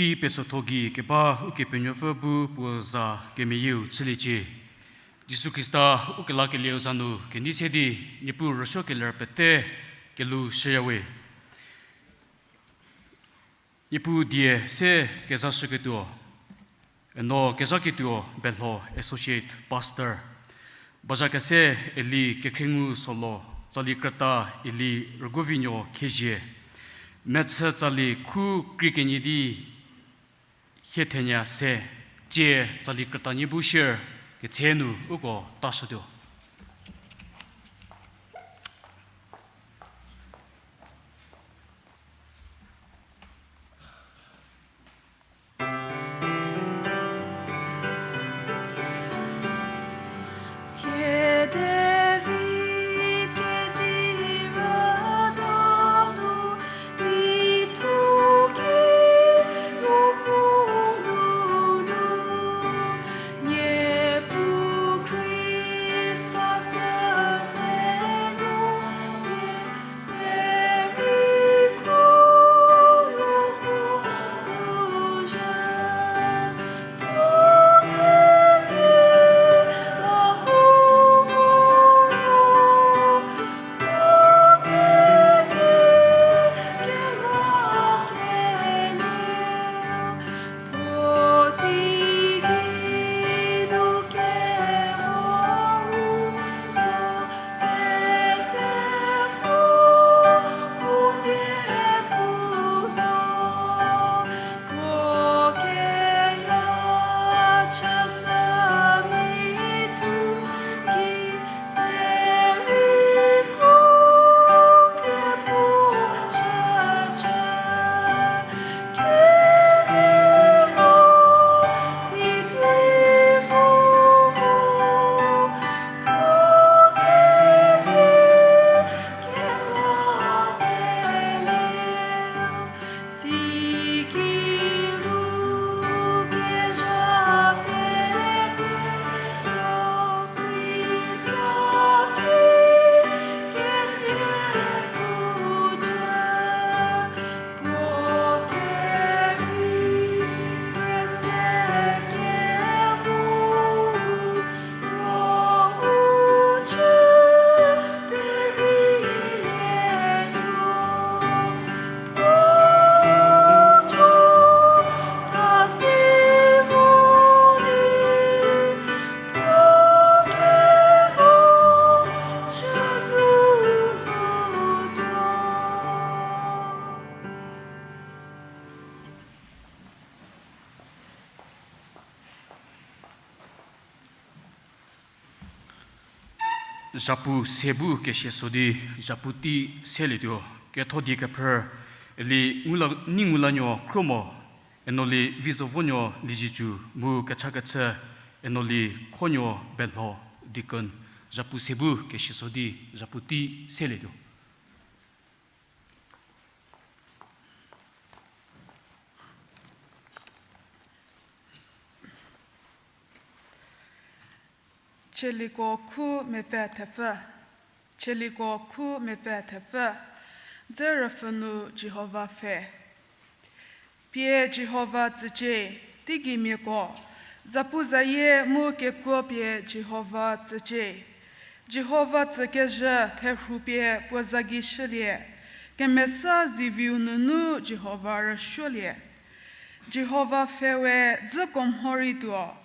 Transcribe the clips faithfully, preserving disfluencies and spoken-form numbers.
Di pesotho gei keba Ukepenuopfü bu puo za kemeyieu chüliecie. Jisu Khrista ukelakelieu za nu kenei se di, Niepuu rüsuokeler pete kelhou shüyawe. Niepuu die se kezashüketuo, eno kezhaketuo Belho Associate Pastor, bazha kese Eli Kekhriengu Solo, tsali krüta Eli Rüguovinuo Khezhie, mechü tsali khu krie kenie di hie thenya se, tsie tsali krüta nie bu shier ketse nu uko tashütuo. Zhapu se bu kesia so di, zhapu tei selietuo. Ketho die kephrü, Eli Ngula, Neingulanuo Khruomo, Enoli Vizovonuo Liezietsu mu kechakechü, Enoli Khonuo Belho, deacon. Zhapu se bu kesia so di, zhapu tei selietuo. Tsaliko khu mepfü thepfü. Tsaliko khu mepfü thepfü. Dzü rüpfhünu Jihova pfhe. Pie Jihova tsücie, teigei miako, zapuzayie mu kekuo pie Jihova tsücie. Jihova tsükezhü therhu pie puo za gei shülie, kemesa ziviu nunu Jihova rüsuolie. Jihova pfhe we dzüko mho rei tuo,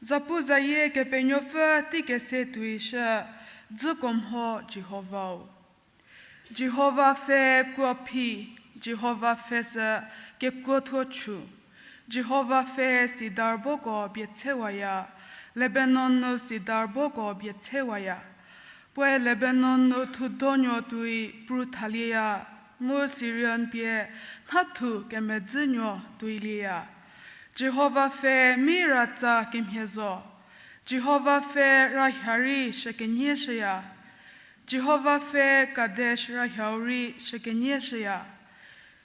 zapuzayie Kepenuopfü teikese tuoishü, dzüko mho Jihovau. Jihova pfhe kuo phi, Jihova pfhe sü kekuothuo chu. Jihova pfhe sidar boko bie tshewaya, Lebanon nu sidar boko bie tshewaya. Puoe Lebanon nu thudonuo tuoi pru thalieya, mu Sirion pie nhathu kemedzünuo tuoilieya. Jihova pfhe mi ratsa kemhie zo. Jihova pfhe rahia rei shükenyie shüya. Jihova pfhe Kadesh rahiau rei shükenyie shüya.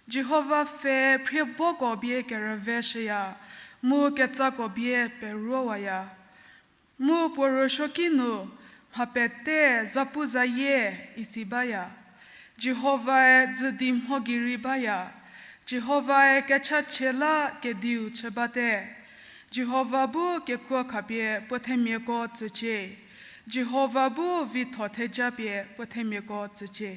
Jihova pfhe phrie boko bie kerüve shüya, mu ketsako bie peruowaya. Mu puo rüsuoki nu mha pete zapuzayie isi baya. Jihovae dzüdi mho gei rei baya. Jihovae kechachie la kediu chü bate. Jihova bu kekuo khapie puo themiako tsücie. Jihova bu vitho thejapie puo themiako tsücie.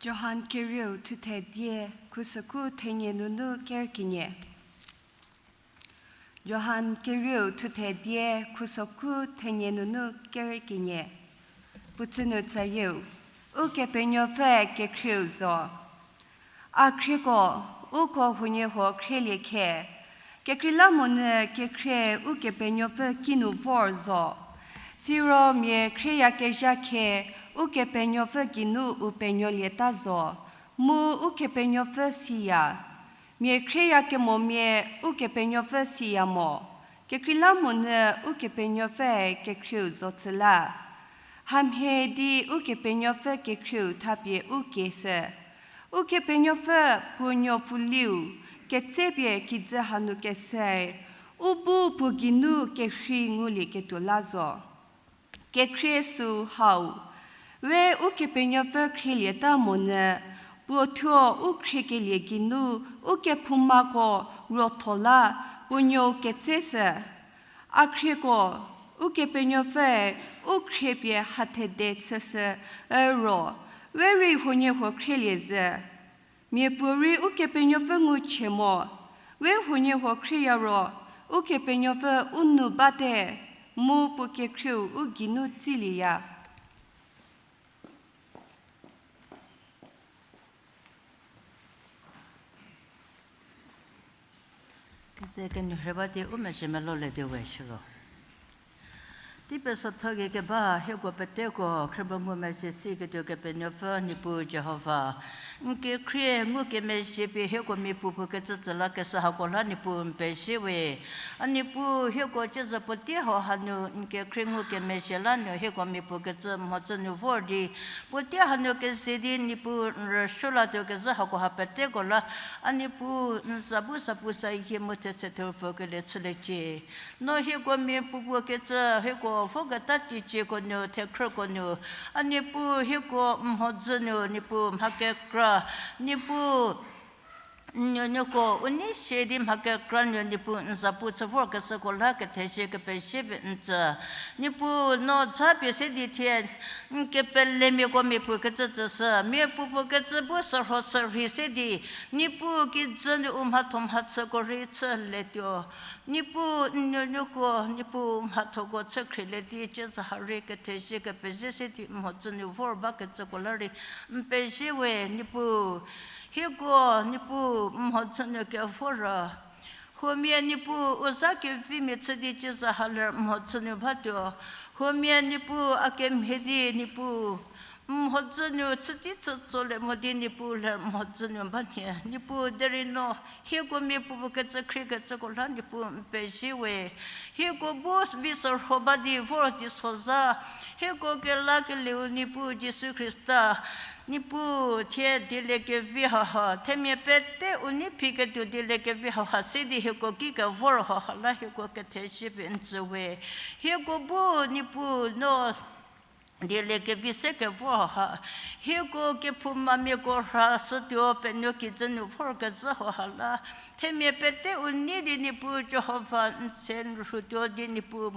Johan kerieu thuthe die, khusokhu thenie nunu ker kenie. Johan kerieu thuthe die, khusokhu thenie nunu ker kenie. Puotsü nu tsayieu, Ukepenuopfü kekhrieu zo. A khrieko, uko huoniehuo khrielie khe, kekreilamonyü kekhrie Ukepenuopfü kinu vor zo. Siro mia khrieyakezha khe Ukepenuopfü geinu u penuolieta zo, mu Ukepenuopfü siya. Mia khrieyakemomia Ukepenuopfü siya mo, kekreilamonyü Ukepenuopfüe kekhrieu zo chü la. Hamhie di Ukepenuopfü kekhrieu thapie u kieshü. Ukepenuopfü puo nuopfuliu ketsepie kijü hanu kese, u bu puo geinu kerhei ngulieketuo la zo. Kekhrie süu hau, we Ukepenuopfü khrielieta monyü, puo thuo u khriekelie geinu u kephoumako ruotho la puo nuou ketseshü. A khrieko, Ukepenuopfüe u khriepie hathede chüshü, ü ro, we rei huoniehuo khrielie zhü. Miapuorei Ukepenuopfü ngu chie mo, we huoniehuo khrieya ro, Ukepenuopfü u nou bate, mu puo kekhrieu u geinu tsilieya. Keze kenyü rhei ba di u mezhie melou le di we shiro. Tei pesotho gei keba hieko peteko khrübo ngumezhie siketuo Kepenuopfü Niepuu Jihova, n kekhrie ngukemezhie pie hieko miapuo puo kecü tsü lakeshü hako la Niepuu n pezie we. A Niepuu hieko ciezü puotei hau hanu n kekhrie ngukemezhie la nu hieko miapuo kecü mhodzü nu vor di puotei hanu keze di Niepuu n rüsuo latuo kezhü hako ha peteko la, a Niepuu n za bu zapu sa hie mu thetse thepfukelie chüliecie. No hieko miapuo puo kecü hieko voketa teicieko nu thekhrüko nu, a Niepuu hieko mhodzü nu Niepuu mha kekra, Niepuu n nuonuoko u nei sie di mha kekra nu Niepuu n zapu chü vorkeshüko la kethezie kepezie pie n tsü. Niepuu no japie se di thie n kepelemiako miapuo kecü tsüshü, miapuo puo kecü bu sürho sürhei se di, Niepuu kijü nu u mhatho mhachüko rei chülietuo. Niepuu n nuonuoko, Niepuu mhathoko chü khrielie di ciezü ha rei kethezie kepezie se di mhodzü nu vor bakecüko la rei n pezie we Niepuu. Hieko Niepuu mhodzü nu kevor ro, huomia Niepuu u za kevimia chü di ciezü ha ler mhodzü nu batuo. Huomia Niepuu a kemhie di Niepuu mhodzü nu chütei chütsolie mo di Niepuu ler mhodzü nu ba nhie. Niepuu derei no hieko miapuo puo kecü khriekecüko la Niepuu n pezie we. Hieko bu vi sürho ba di vor di sozha, hieko kelakelieu Niepuu Jisu Khrista, Niepuu thie dieliekevi hauha, themia pete u nei phiketuo dieliekevi hauha se di hieko ki kevor hauha la hieko kethezie pie n tsü we. Hieko bu Niepuu no dieliekevi se kevor hauha, hieko kephoumamiako rhashütuo penuo kijü nu vorkezhü hauha la, themia pete u nei di Niepuu Jihova n se n rhutuo di Niepuu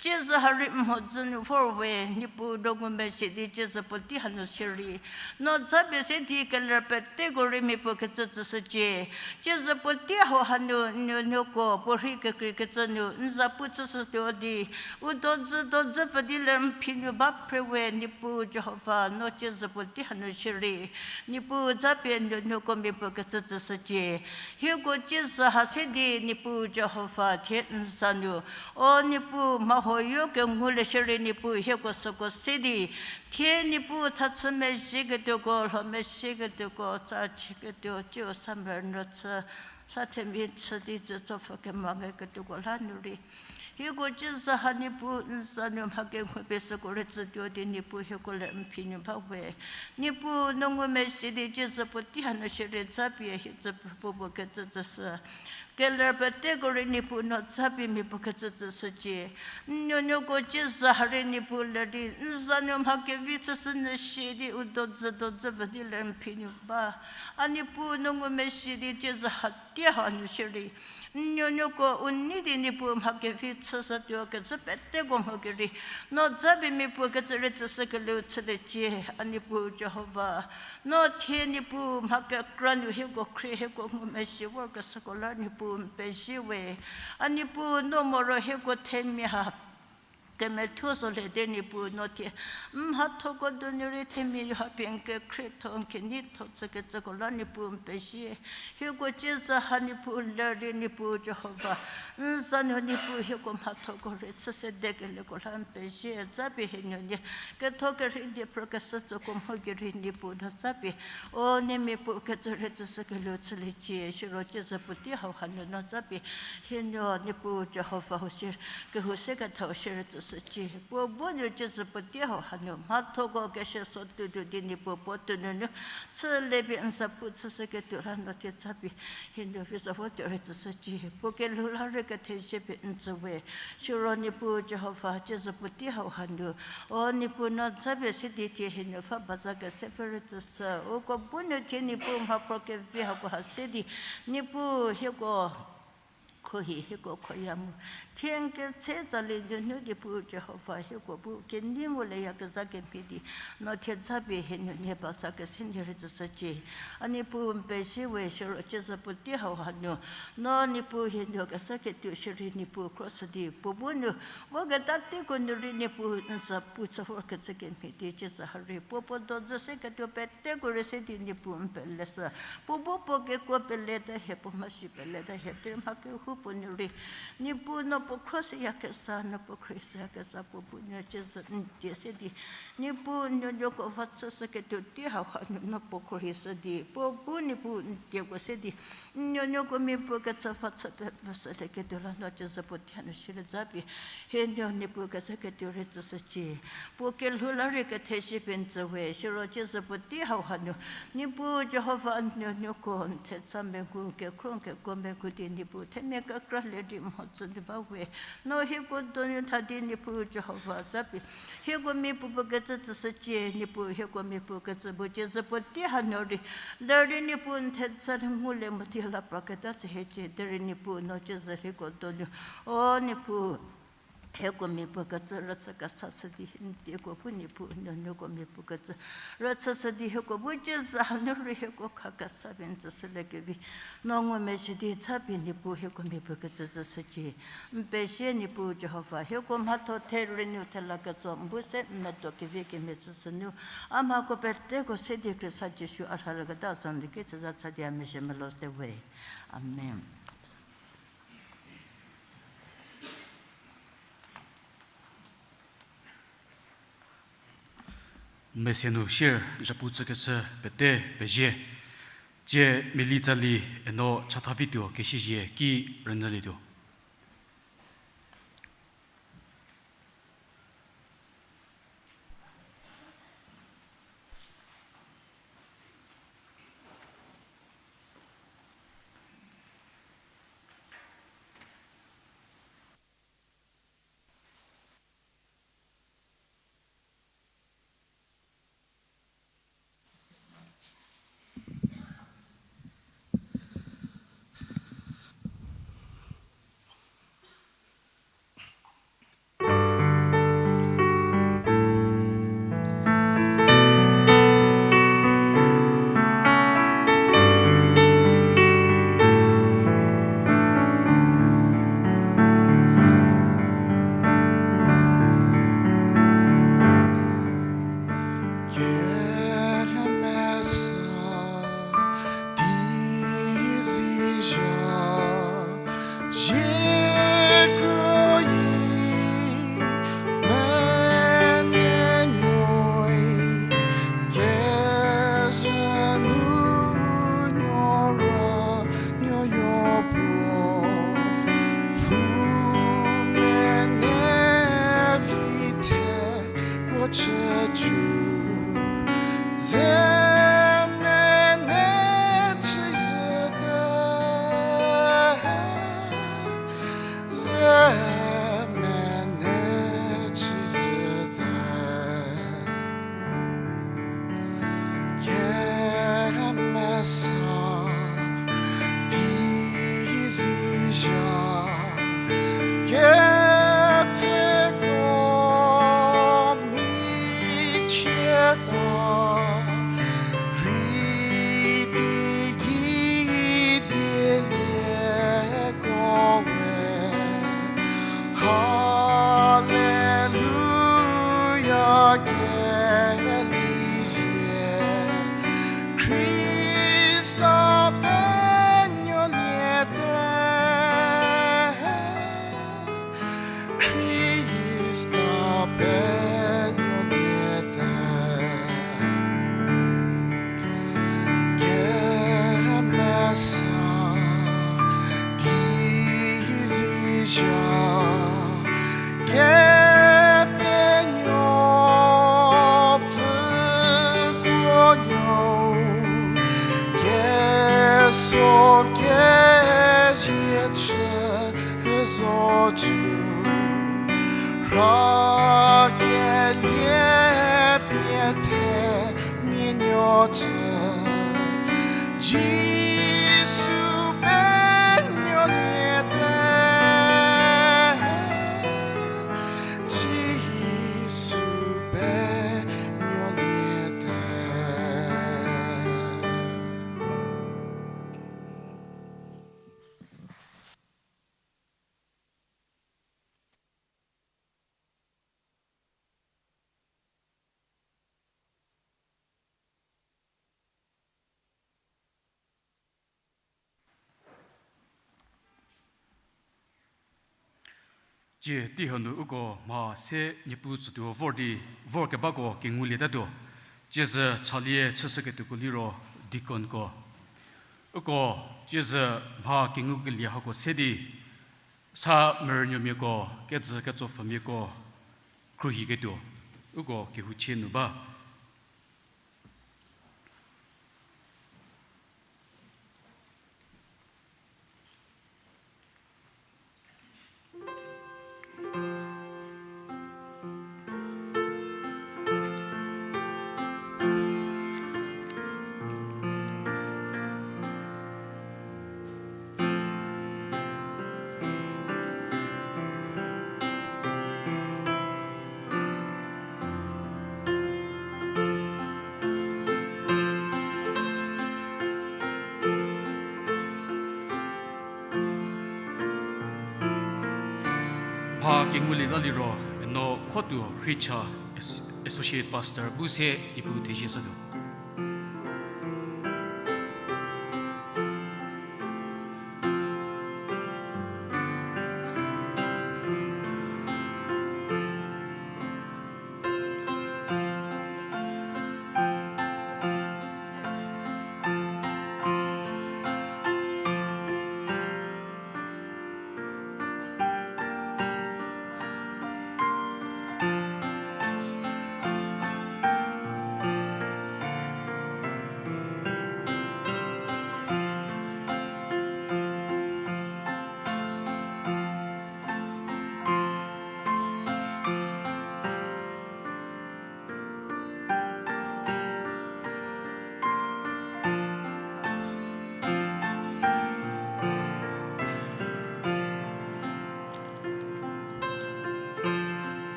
ciezü ha rei mhodzü nu vor we. Niepuu no ngumezhie di ciezü puotei hanu shierei, no japie se di keler peteko rei miapuo kecü tsüshücie. Ciezü puotei hauha nu n nuonuoko puorhei kekreikecü nu n zapu chüshütuo di, u dodzü dodzü pfü di ler n phi nu ba phre we Niepuu Jihova no ciezü puotei hanu shierei, Niepuu japie n nuonuoko miapuo kecü tsüshücie. Hieko ciezü ha se di Niepuu Jihova thie n za nu, o Niepuu mha huoyo kengulie shierei Niepuu hieko süko se di, thie Niepuu thachü mezhieketuoko, lho mezhieketuoko, tsa chüketuo, ciu sa merünyü chü, sa themia chü di tsütsopfü kemangeketuoko la nu rei Hieko ciezü ha Niepuu n za nu mha kengupie süko rei tsütuo di Niepuu hieko le n phi nu ba we. Niepuu no ngumezhie di ciezü puotei hanu shierei zapie hie tsü puo puo kecü tsüshü. Keler peteko rei Niepuu no zapie mia puo kecü tsüshücie. N nuonuoko ciezü ha rei Niepuu le di n za nu mha kevi chüshü nu shie di u dodzü dodzü vü di le n phi nu ba. A Niepuu no ngumezhie di ciezü ha tie hanu shierei n nuonuoko u nei di Niepuu mha kevi chüshütuo kecü peteko mho kerei no zapie mia puo kecü rei tsüshükelieu chüliecie. A Niepuu Jihova, no thie Niepuu mha kekra nu hieko khrie hieko ngumezhie vorkeshüko la Niepuu n pezie we. A Niepuu no moro hieko themia ha kemethuo zo le di Niepuu no thie n mhathoko donu rei themia ha pie n kekhrietho n keneitho tsükecüko la Niepuu n pezie. Hieko ciezü ha Niepuu ler di Niepuu Jihova, n za nu Niepuu hieko mhathoko rei chü sedekelieko la n pezie. Zapie hie nuonie ketho kerhei die phrükeshü tsüko mho kerei Niepuu no zapie o nie mia puo kecü rei tsüshükelieu chüliecie. Siro ciezü puotei hau hanu no zapie hie nuo Niepuu Jihova u sie kehou se kethau shierei tsüshücie. Puo bu nu ciezü puotei hau hanu mhathoko kese so tuotuo di Niepuu puo tuo nunu chülie pie n za pu chüshüketuo la no thie zapie hie nuo vi za vo tuo rei tsüshücie. Puo kelhou la rei kethezie pie n tsü we. Siro Niepuu Jihova ciezü puotei hau hanu o Niepuu no zapie se di thie hie nuo pfha baza kese pfü rei tsüshü. Uko bu nu thie Niepuu mhaphro kevi hako ha se di Niepuu hieko khruohi hieko khoya mu thie n ketse tsali nunu di Niepuu Jihova hieko bu kenei nguleyakezha kemhie di no thie zapie hie nuonie baza kese nie rei tsüshücie. A Niepuu n pezie we. Siro ciezü puotei hau hanu no Niepuu hie nuo kesa ketuo shierei Niepuu khroshü di puo bu nu voketa teiko nu rei Niepuu n za pu chü vorkecü kemhie di ciezü ha rei puo puo dodzü se ketuo peteko rei se di Niepuu n peleshü. Puo bu puo kekuo peleta hie puo mhasi peleta hie derei mha kehoupuo nu rei Niepuu no puo khroshüyakezha no puo khroshüyakezha puo bu nu ciezü n die se di Niepuu n nuonuoko va chüshüketuo tei hau hanu no puo khrohishü di puo bu Niepuu n dieko se di n nuonuoko mia puo kecü va chü pe vüshülieketuo la no ciezü puotei hanu shierei zapie hie nuo Niepuu kesa ketuo rei tsüshücie. Puo kelhou la rei kethezie pie n tsü we. Siro ciezü puotei hau hanu Niepuu Jihova n nuonuoko n thetsa mengu kekhro kekuo mengu di Niepuu themia kekra le di mhodzü nu ba we. No hieko donu tha di Niepuu Jihova zapie hieko mia puo puo kecü tsüshücie. Niepuu hieko mia puo kecü bu ciezü puotei hanu rei ler di Niepuu n thetsa ngulie mo di la praketa chü hiecie derei Niepuu no ciezü hieko donu o Niepuu hieko mia puo kecü rüchü kesa shü di n dieko bu Niepuu n nuonuoko mia puo kecü rüchü shü di hieko bu ciezü hanu rei hieko kha kesa pie n tsüshüliekevi no ngumezhie di zapie Niepuu hieko mia puo kecü tsüshücie. N pezie Niepuu Jihova hieko mhatho the rei nu thela ketso n bu se n medo kevi kemhie tsüshü nu a mhako peteko se di Khrista Jisu a rhalieketa zo n di ki tsüza cha di a mezhie melo ste we. Amen. Mese nu sier zhapu tsükeshü pete pezie. Tsie meli tsali eno chatha vituo kesizie ki rünyülietuo. Zemene chüzhüte, zemene chüzhüte. Kemesa di zizha, kepfheko michie ta, rei di gei dielieko we. Haleluya, kelizie, Khrista penuoliete, Khrista penuoliete. Kemesa di zizha, kepenuopfü kuonuo, keso kezie chü zocu, ra kelie pie the nienuo cü, Jisu penuoliete, Jisu penuoliete. Tie tei hanu uko mha se Niepuu tsütuo vor di, vorkebako kengulietatuo. Tiezü chalie chüshüketuoko liro deaconko. Uko tiezü mha kengukelie hako se di, sa merünuomiako, kejü ketsopfhümiako khruohiketuo uko kehouchie nu ba. Mha kengulie la liro, eno Khotuo Rhicha, As-, Associate Pastor bu se Niepuu thezie shütuo.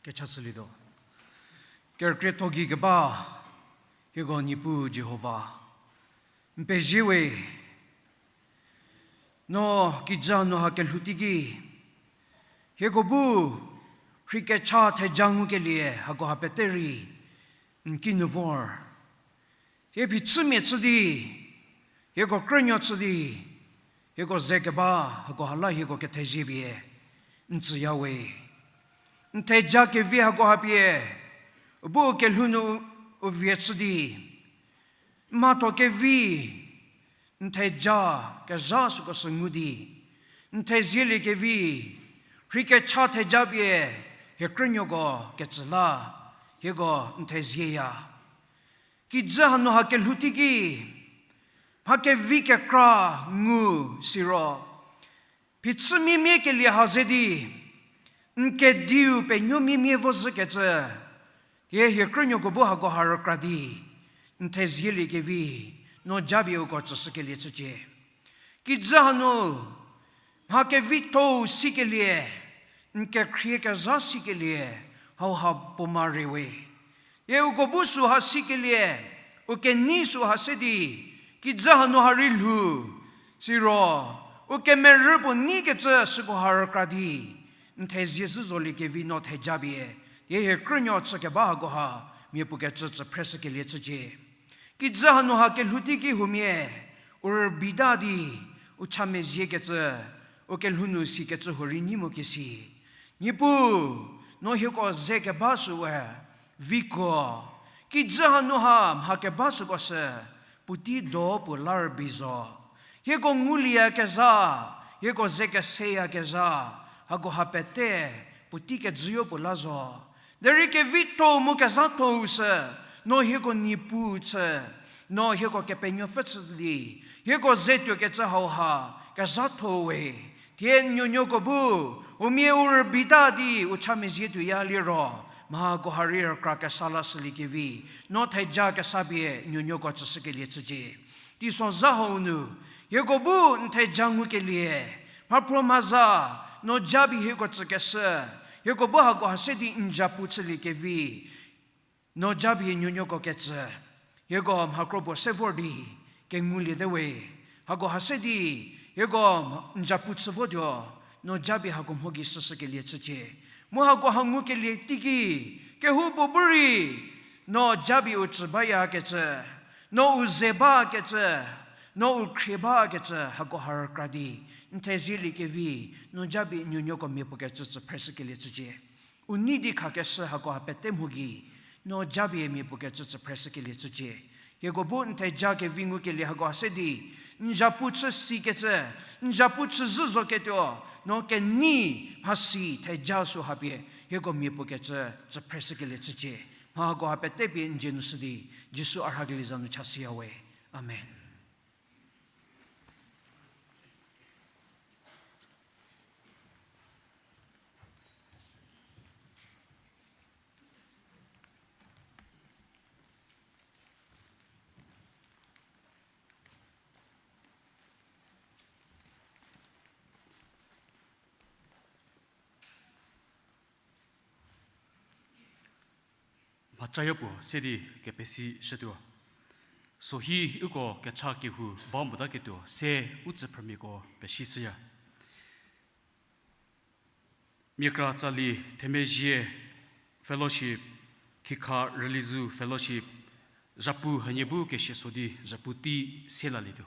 Kechachülietuo. Kerükrietho gei keba, hieko Niepuu Jihova, n pezie we, no kijü nu ha kelhou teiki, hieko bu rhei kecha theja ngukelie hakoha pete rei n kinu vor. Thie phichümia chü di, hieko krünuo chü di, hieko ze keba, hakoha la hieko kethezie pie n tsüya we. N theja kevi hakoha pie, u bu u kelhou nu u vie chü di, mhatho kevi, n theja kezha süko sü ngu di, n thezielie kevi, rhei kecha theja pie, hie krünuoko ketsü la, hieko n thezieya. Kijü hanu ha kelhou teiki, mha kevi kekra ngu siro, phichü miemie kelie ha ze di, n kediu penuo miemie vo zhükecü, thie hie krünuoko bu hakoha rükra di, n thezielie kevi, no japie uko tsüshükelie chücie. Kijü hanu, mha kevitho-u sikelie, n kekhrie kezha sikelie, hauha puo ma re we. Thie uko bu süha sikelie, u kenei süha se di, kijü hanu ha rei lhou, siro, u kemerü puo neikecü süko ha rükra di, n thezie zhü zolie kevi no theja pie, thie hie krünuo chü keba hakoha, miapuo kecü tsü phreshükelie chücie. Kijü hanu ha kelhou teiki huomia, u rübeita di, u cha meziekecü, u kelhou nu sikecü huorei nei mo kesi. Niepuu, no hieko ze keba süwe, vikuo, kijü hanu ha mha keba süko sü, puotei do puo la rübei zo. Hieko ngulieyakezha, hieko ze keseyakezha, hakoha pete, puotei kejüyo puo la zo. Derei kevitho-u mu kezhatho-u sü, no hieko Niepuu chü, no hieko Kepenuopfü chü di, hieko ze tuokecü hauha, kezhatho-u we. Thie nuonuoko bu, u mia u rübeita di u cha mezie tuoya liro, mha hakoha rei rükra kesa lashülie kevi, no theja kesa pie nuonuoko tsüshükelie chücie. Teisozha hau nu, hieko bu n theja ngukelie, mhaphruo mhaza, no japie hieko tsükeshü, hieko bu hakoha se di n zapu chülie kevi, no japie nuonuoko kecü, hieko mha kro puo se vor di, kenguliete we, hakoha se di, hieko n zapu chü votuo, no japie hako mho gei shüshükelie chücie. Mu hakoha ngukelie teiki, kehoupuo bu rei, no japie u tsü bayakecü, no u ze bakecü, no u khrie bakecü, hakoha rükra di, n thezielie kevi, no japie nuonuoko miapuo kecü tsü phreshükelie chücie. U nei di khakeshü hakoha pete mho gei, no japie miapuo kecü tsü phreshükelie chücie. Hieko bu n theja kevi ngukelie hakoha se di, n zapu chü sikecü, n zapu chü zhü zoketuo, no kenei mhasi theja süha pie, hieko miapuo kecü tsü phreshükelie chücie. Mha hakoha pete pie n dzie nu shü di, Jisu a rhakelie za nu chashüya we. Amen. Mhacayo puo se di kepesi shütuo. Sohi uko kecha kehou ba motaketuo se u tsüphrümiako pesishüya. Miakra tsali Themezhie Fellowship, Khikha Rülizu Fellowship, zhapu hanie bu kesie so di zhapu tei se lalietuo.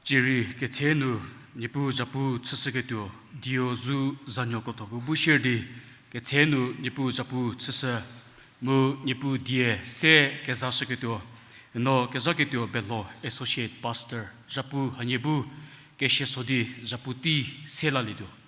Cierei ketse nu Niepuu zhapu chüshüketuo, dio zu zanuo krotho bu bu shierei di, ketse nu Niepuu zhapu chüshü, mu Niepuu die se kezashüketuo, eno kezhaketuo Belho Associate Pastor, zhapu hanie bu, kesia so di zhapu tei se lalietuo.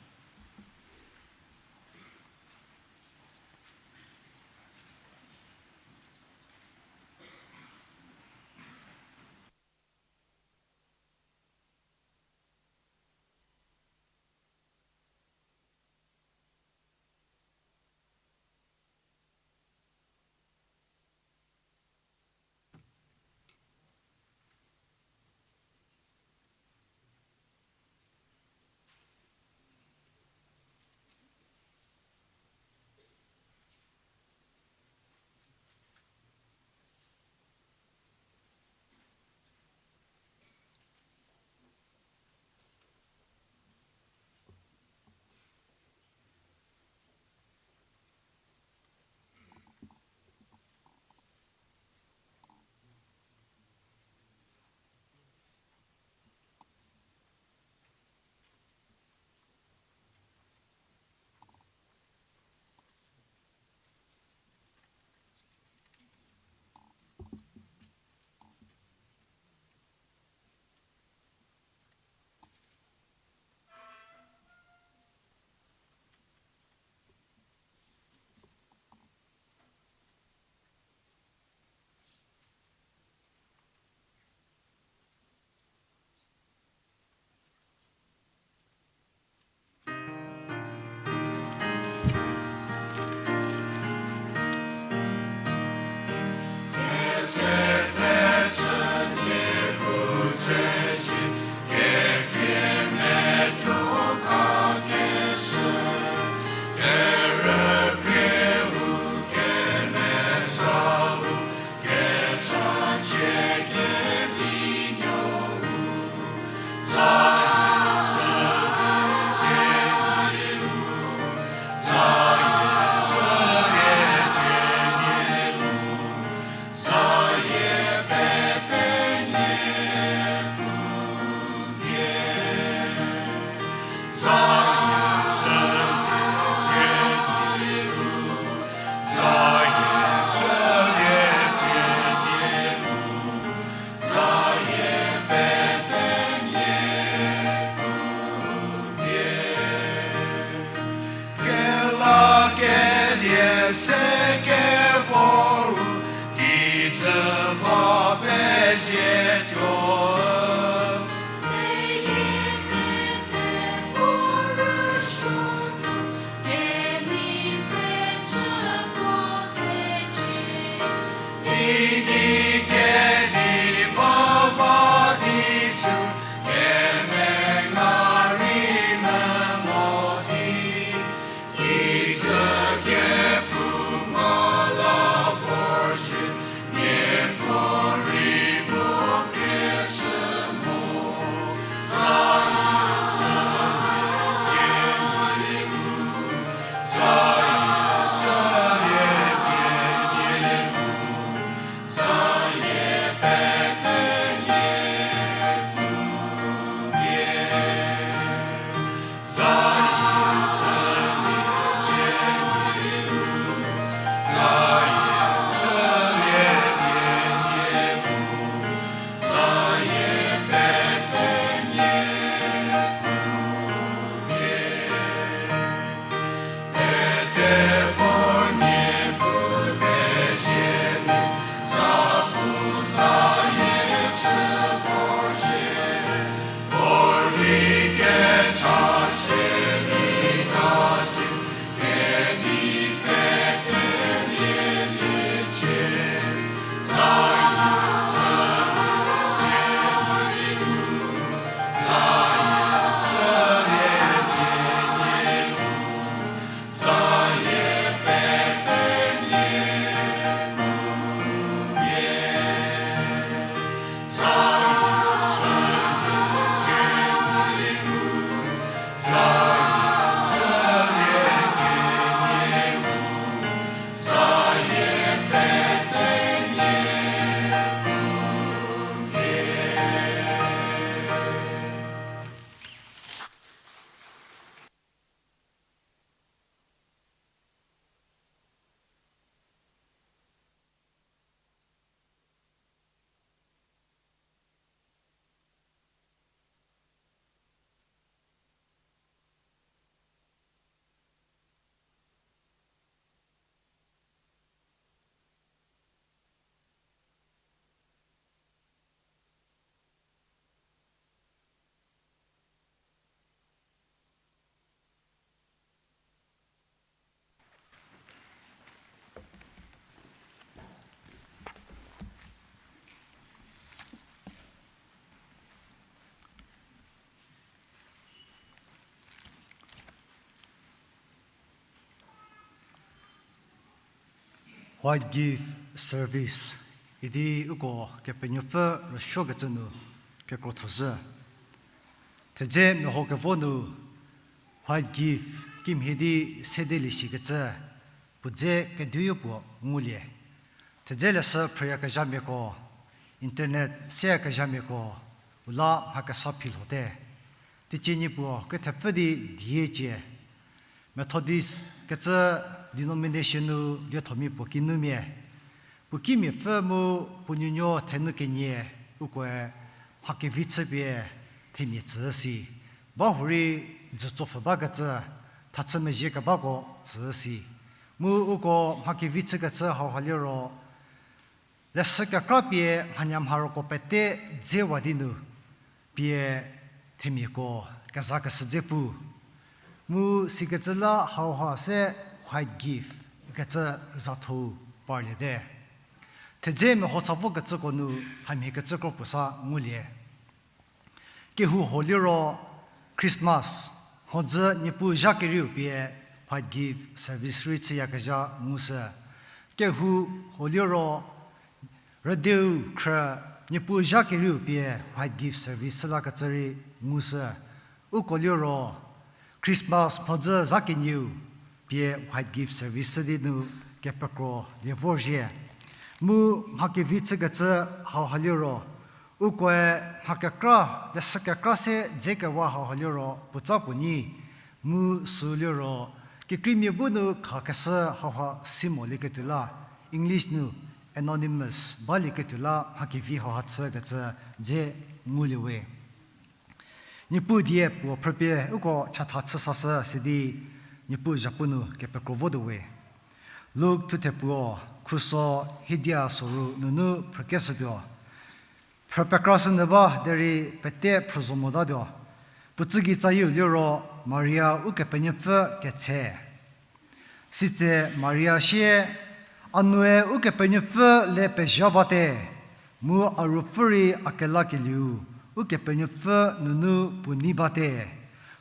White Gift Service idi uko Kepenuopfü rüsuokecü nu kekrothozhü. Thedze meho kevo nu White Gift kimhie di sedelie shikecü puo dze kediyo puo ngulie. Thedze leshü phrüyakezhamiako, internet seyakezhamiako, u la mha kesa philhote. Teicie nie puo krie thepfü di die cie. Methodist kecü denomination nu liethomia puo kinumia, puo kimiapfü mu puo nuonuo thenu kenie, ukoe mha kevi chüpie themia tsü si. Ba hurei dzü tsopfhü bakecü, thachü mezhie kebako tsü si. Mu uko mha kevi chükecü hauha liro, leshü kekra pie mhanyamharoko pete dzewa di nu pie themiako kezakeshü dze pu. Mu sikecü la hauha se white gift ikecü zatho-u parliete. Thedze meho sa vokecüko nu hamhiekecü kro puo sa ngulie. Kehou ho liro Christmas, mhodzü Niepuu zha kerieu pie white gift service rei chüyakezha ngushü. Kehou ho liro rüdeu khrü, Niepuu zha kerieu pie white gift service chü lakecü rei ngushü. Uko liro Christmas mhodzü zha kenieu pie white gift service chü di nu kepekro lie vorzhie. Mu mha kevi chükecü hauha liro, ukoe mha kekra, leshü kekra se dzekewa hauha liro puotsa puo nyi, mu süu liro kekreimia bu nu khakeshü hauha si molieketuo la, English nu anonymous balieketuo la mha kevi hauha chükecü dze ngulie we. Niepuu die puo phrüpie uko chatha chü sashü sidi Niepuu zhapu nu kepekro votuo we. Luk thuthe puo, khuso hiedia soru nunu phrükeshütuo. Phrü pekrashünyü ba derei pete phrü zo motatuo. Puo tsügei tsayieu liro Maria Ukepenuopfü ketse. Sitse Maria sie, A nue Ukepenuopfü le pezha bate, mu a ruopfü rei a kelakelieu Ukepenuopfü nunu puo nei bate.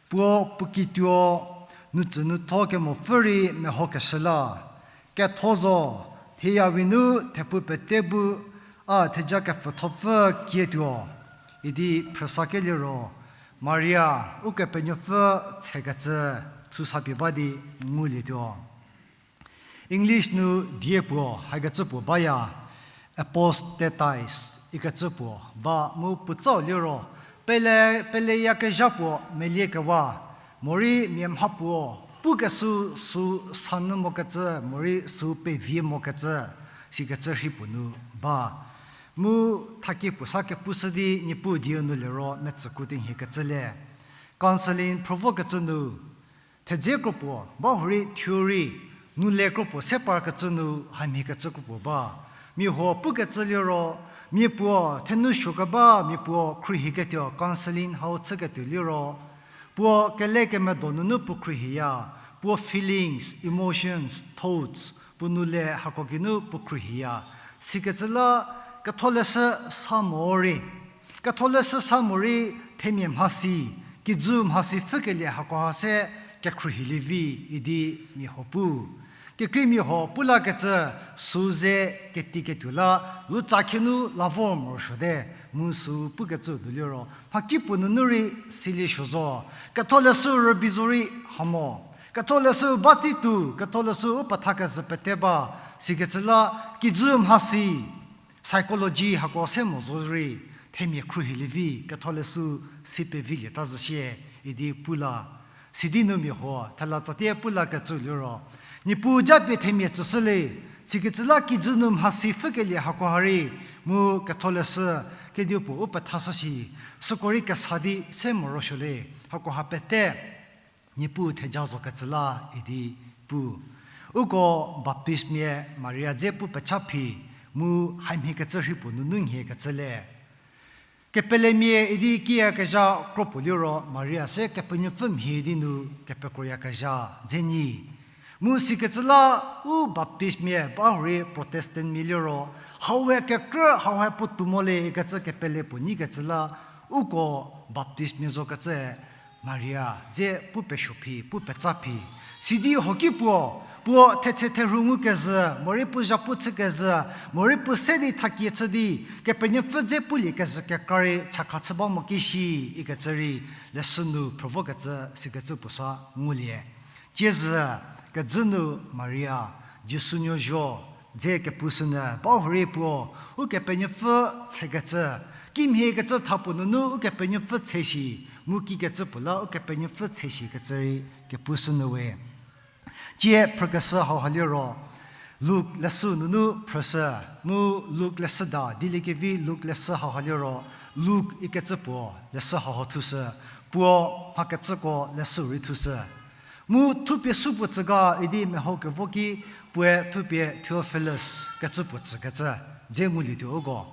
Puo puo kituo, nutsünuotho kemopfü rei mehokeshü la. Ketho zo, thieyawi nu thepfu pete bu a theja kepfüthopfü kietuo, idi phrüsakelie ro, Maria Ukepenuopfü tsekecü thusapie ba di ngulietuo. English nu die puo hakecü puo baya, apostatize ikecü puo ba mu puotsau liro, pele, peleyakezha puo meliekewa, morei mia mha puo pukeshü sü sanyü mokecü, morei sü pevie mokecü, sikecü rhei puo nu ba. Mu thakie puo sa kepushü di Niepuu dieu nu liro metsüku tinhiekecü le. Counselling phrü vokecü nu, thedze kropuo, ba hurei theory, nu le kropuo se parkecü nu hamhiekecü kropuo ba. Mia huo pukecü liro, mia puo thenu suokeba, mia puo khruohiketuo counselling hau chüketuo liro, puo kelekemedo nunu puo khruohiya, puo feelings, emotions, thoughts, puo nu le hako geinu puo khruohiya. Sikecü la ketholeshü sa morei, ketholeshü sa morei themia mhasi, kijü mhasi pfhükelie hakoha se kekhruohilie vi idi mia huo pu. Kekreimia huo pu lakecü sü ze ketiketuo la, lutsa khienu la vor morosuote, mu sü pukecü du liro, mhakipuo nunu rei silie suo zo, ketholeshü rübei zo rei ha mo, ketholeshü ba tsi tuo, ketholeshü u pethakezhü pete ba, sikecü la kijü mhasi, psychology hako se mo zo rei, themia khruohilie vi, ketholeshü si pevilieta zo shie, idi pu la. Sidi nu mia huo thela tsatie pu lakecü liro, Niepuu japie themia tsüshü le, sikecü la kijü nu mhasi pfhükelie hakoha rei, mu ketholeshü kedipuo u pethashü shi, süko rei kesa di se morosuo le, hakoha pete Niepuu theja zokecü la idi pu. Uko Baptistmia Maria dze pu pecha phi, mu hamhiekecü rhei puo nunu nhiekecü le. Kepelemia idi kiyakezha kropuo liro Maria se Kepenuopfü mhie di nu kepekroyakezha dze nyi. Mu sikecü la u Baptistmia ba hurei Protestantmia liro, hau we kekrü hau he puotou mo le ikecü kepele puo nyikecü la, uko Baptistmia zokecü Maria dze pu pesuo phi, pu petsa phi. Sidi hoki puo, Puo thetse therhu ngukezhü, morei puo zhapu chükezhü, morei puo se di thakie chü di, Kepenuopfü dze pulie kezhü kekra rei chakha chü ba mo ki shi, ikecü rei, leshü nu phrü vokecü, sikecü puo sa ngulie. Tsiezhü, kejü nu Maria, Jisu nuo zuo, dze kepushünyü, bahurei puo, Ukepenuopfü tshekecü, kimhiekecü tha puo nunu Ukepenuopfü tshe shi, mu kikecü puo la Ukepenuopfü tshe shikecü rei kepushünyü we. Tsie phrükeshü hauha liro, Luk leshü nunu phrüshü, mu Luk leshüda, dieliekevi Luk leshü hauha liro, Luk ikecü puo leshü hauha thushü, puo mhakecüko leshü rei thushü. Mu thupie supuo tsü ga idi meho kevo ki puoe thupie Theophilus kecü puo tsükecü, dze ngulietuo uko.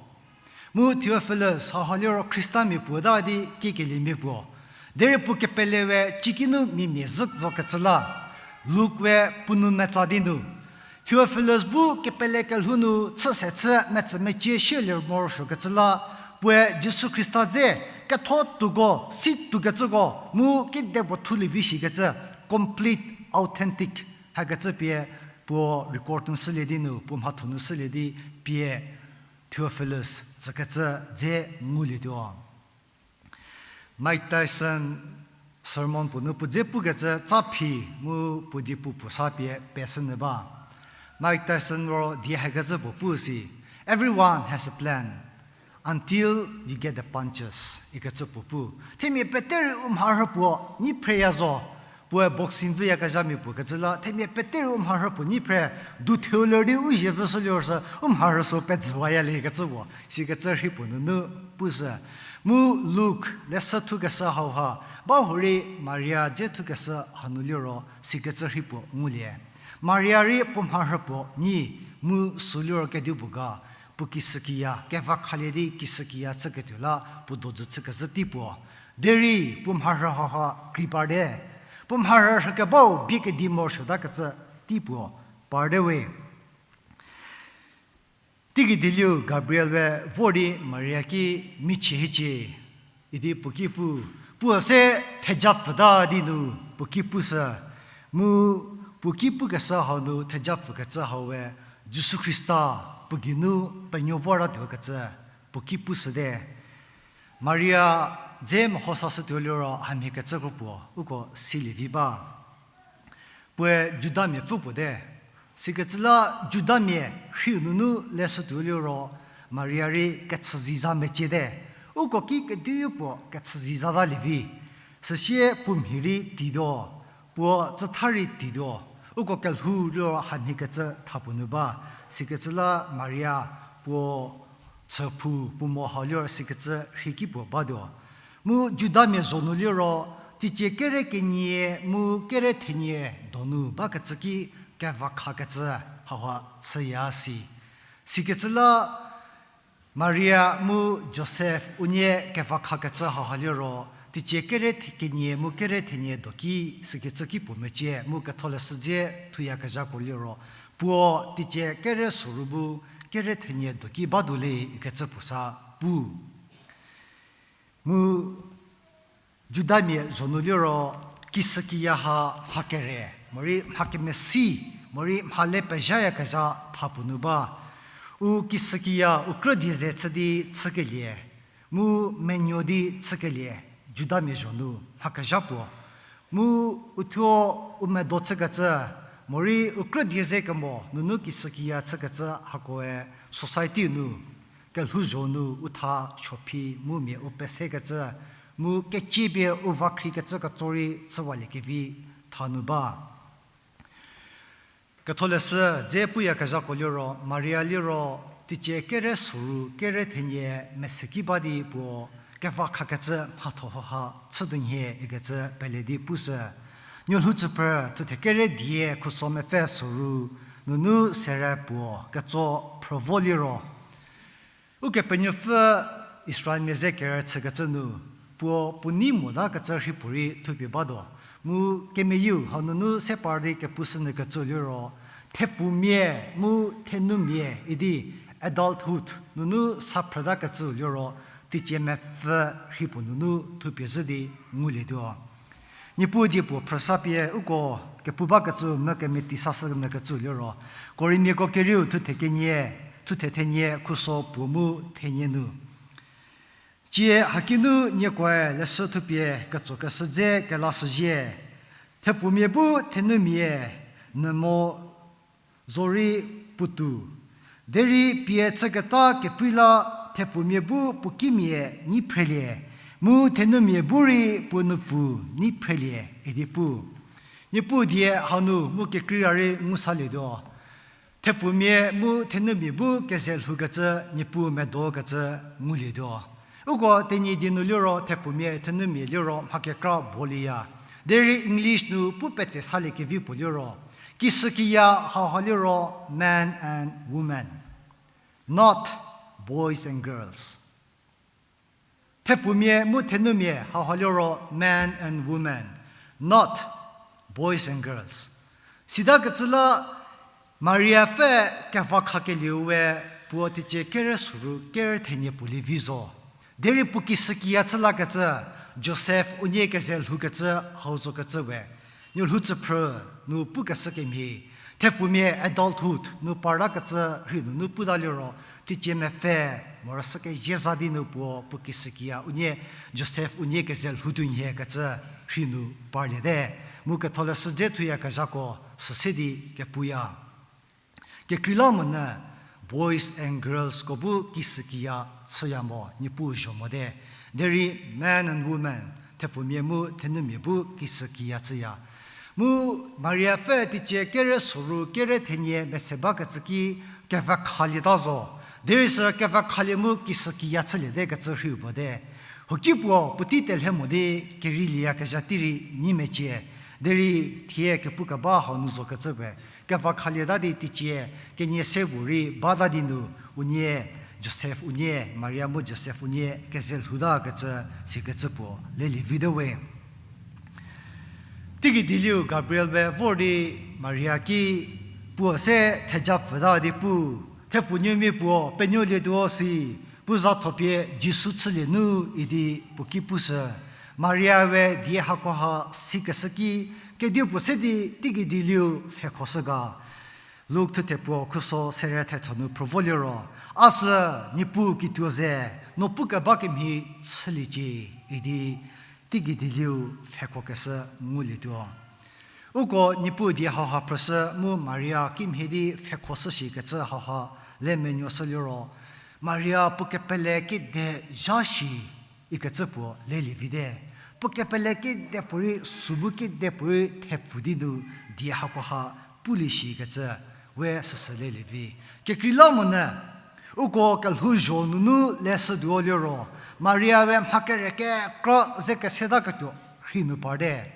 Mu Theophilus hauha liro Khristamia puo ta di kikeliemia puo. Derei puo kepele we cikinu mia mia zhü zokecü la, Luk we puo nou metsa di nu. Theophilus bu kepele kelhou nu chü se chü metsü mecie shielie morosuokecü la, puoe Jisu Khrista dze ketho tuoko, si tukecüko, mu kidepuo thulie vi shikecü, complete, authentic, hakecü pie puo record nu shülie di nu, puo mhatho nu shülie di pie Theophilus tsükecü dze ngulietuo. Mike Tyson sermon puo nu puo dze pukecü tsa phi mu puo di pu puo sa pie peshünyü ba. Mike Tyson ro die hakecü puo pu si, Everyone has a plan until you get the punches, ikecü puo pu. Themia pete rei u mharhü puo nyi phreya zo. Puoe boxing vüyakezhamia puo kecü la, themia pete rei u mharhü puo nyi phre, du theu ler di u zie vüshü liro sü, u mharhü sü pezüwaya le kecü puo, sikecü rhei puo nunu pushü. Mu Luk leshü thukeshü hauha, bahurei Maria dze thukeshü hanu liro, sikecü rhei puo ngulie. Maria rei puo mharhü puo nyi, mu sü liro kedipuo ga, puo kishükiya, kevakhalie di kishükiya chüketuo la, puo dojü chükezhü tei puo. Derei puo mharhü hauha kri parte. Puo mharhü rhükebau bie kedi morosuotakecü tei puo parte we. Teigei dieliu Gabriel we vor di Maria ki michie hiecie idi puo ki pu, puo se theja pfüta di nu puo ki pushü, mu puo ki pukeshü hau nu theja pfükecü hau we Jisu Khrista puo geinu penuo vortatuokecü puo ki pushüte. Maria dze meho sashütuo liro hamhiekecü kro puo uko silie vi ba. Puoe Judamia pfü puo te. Sikecü la Judamia rhiu nunu leshütuo liro Maria rei kechüziza meciete. Uko ki kediu puo kechüziza talie vi. Süsie puo mhi rei tituo, puo tsütha rei tituo, uko kelhou liro hamhiekecü tha puo nu ba. Sikecü la Maria puo chüphou puo mo hau liro sikecü rhei ki puo batuo. Mu Judamia zho nu liro, teicie kere kenie mu kere thenie donu bakecü ki kevakhakecü hauha chüya si. Sikecü la Maria mu Josef unie kevakhakecü hauha liro, teicie kere the-, kenie mu kere thenie do ki sikecü ki puo mecie mu ketholeshü dze thuyakezhako liro, puo teicie kere soru bu kere thenie do ki batuo le ikecü puo sa pu. Mu Judamia zho nu liro kishükiya ha mha kere, morei mha kemesi, morei mha le pezhayakezha tha puo nu ba. U kishükiya u krü die ze chü di chükelie, mu menuo di chükelie, Judamia zho nu mha kezha puo. Mu uthuo u medo chükecü, morei u krü die ze kemo nunu kishükiya chükecü hakoe society nu, kelhouzho nu u tha suophi mu mia u pesekecü, mu kecie pie u vakhrikecü ketso rei chüwaliekevi tha nu ba. Ketholeshü dze puyakezhako liro, Maria liro, teicie kere soru, kere thenie meseki ba di puo, kevakhakecü mhatho hauha chütuonhie ikecü pele di pushü. Nuolhou tsüphrü, thuthe kere die khuso mepfü soru, nunu sere puo, ketso phrü vo liro. Ukepenuopfü Israelmia ze kerüchükecü nu, puo puo nei motakecü rhei puorei thupie batuo. Mu kemeyieu hanunu se par di kepushünyükecü liro, thepfumia mu thenumia idi adulthood nunu sa phrütakecü liro, teicie mepfü rhei puo nunu thupie zhü di ngulietuo. Niepuu die puo phrüsa pie uko pu bakecü mu kemeti sashü nyü kecü liro. Korintiako kerieu thuthe kenie, thuthe thenie khuso puo mu thenie nu. Tsie hakinu niekoe leshü thupie ketsokeshü dze kelashüzhie. Thepfumia bu thenumia nyü mo zorei puotou. Derei pie chüketa keprei la thepfumia bu puo kimia nyi phrelie, mu thenumia bu rei puo nupfu nyi phrelie idi pu. Niepuu die hanu mu kekreira rei ngu salietuo. Thepfumia mu thenumia bu keze lhoukecü, Niepuu medokecü ngulietuo. Uko Tenyidie nu liro thepfumia thenumia liro mha kekra bolieya. Derei English nu pu petse saliekevi puo liro, kisükiya hauha liro man and woman, not boys and girls. Thepfumia mu thenumia hauha liro man and woman, not boys and girls. Sitakecü la Maria pfü keva khakelieu we puo teicie kere soru kere thenie puo lievi zo. Derei puo kisükiya chü lakecü, Josef unie keze lhoukecü hau zokecü we. Nuolhou tsüphrü nu pukeshü kemhie, thepfumia adulthood nu partakecü rhei nunu puta liro, teicie mepfü, morüshü kezie za di nu puo, puo kisükiya unie, Josef unie keze lhoutuo nhie kecü rhei nu parliete. Mu ketholeshü dze thuyakezhako süse di kepuya. Kekreilamonyü boys and girlsko bu kisükiya chüya mo, Niepuu zho mote. Derei man and woman, thepfumia mu thenumia bu kisükiya chüya. Mu Maria pfü teicie kere soru kere thenie mese bakecü ki kevükhalieta zo. Derei sü kevükhalie mu kisükiya chüliete kecü rheiu puo te. Huoki puo puotei telhe mo di kerei lieyakezha tei rei nyi mecie. Derei thie kepukeba hau nu zokecü we. Kevükhalieta di teicie kenie se puo rei bata di nu unie Josef unie, Maria mu Josef unie keze lhoutakecü sikecü puo lelie vite we. Teigei dieliu Gabriel we vor di Maria ki puo se theja pfüta di pu, thepfunuomia puo penuolietuo si, pu za thopie Jisu chülie nu idi puo ki pushü. Maria we die hakoha sikeshü ki, kedipuo se di teigei dieliu pfhekhoshü ga. Luk thuthe puo khuso sere thetho nu phrü vo liro, a sü Niepuu kituo ze, no pukeba kemhie chüliecie idi teigei dieliu pfhekhokeshü ngulietuo. Uko Niepuu die hauha phrüshü mu Maria kimhie di pfhekhoshü shikecü hauha le menuoshü liro, Maria puo kepele kide zha shi ikecü puo lelie vite. Puo kepele kide puorei, sü bu kide puorei thepfu di nu die hakoha pulie shikecü we süsü lelie vi. Kekreilamonyü, uko kelhouzho nunu leshütuo liro, Maria we mha kere kekra ze kesetaketuo rhei nu parte.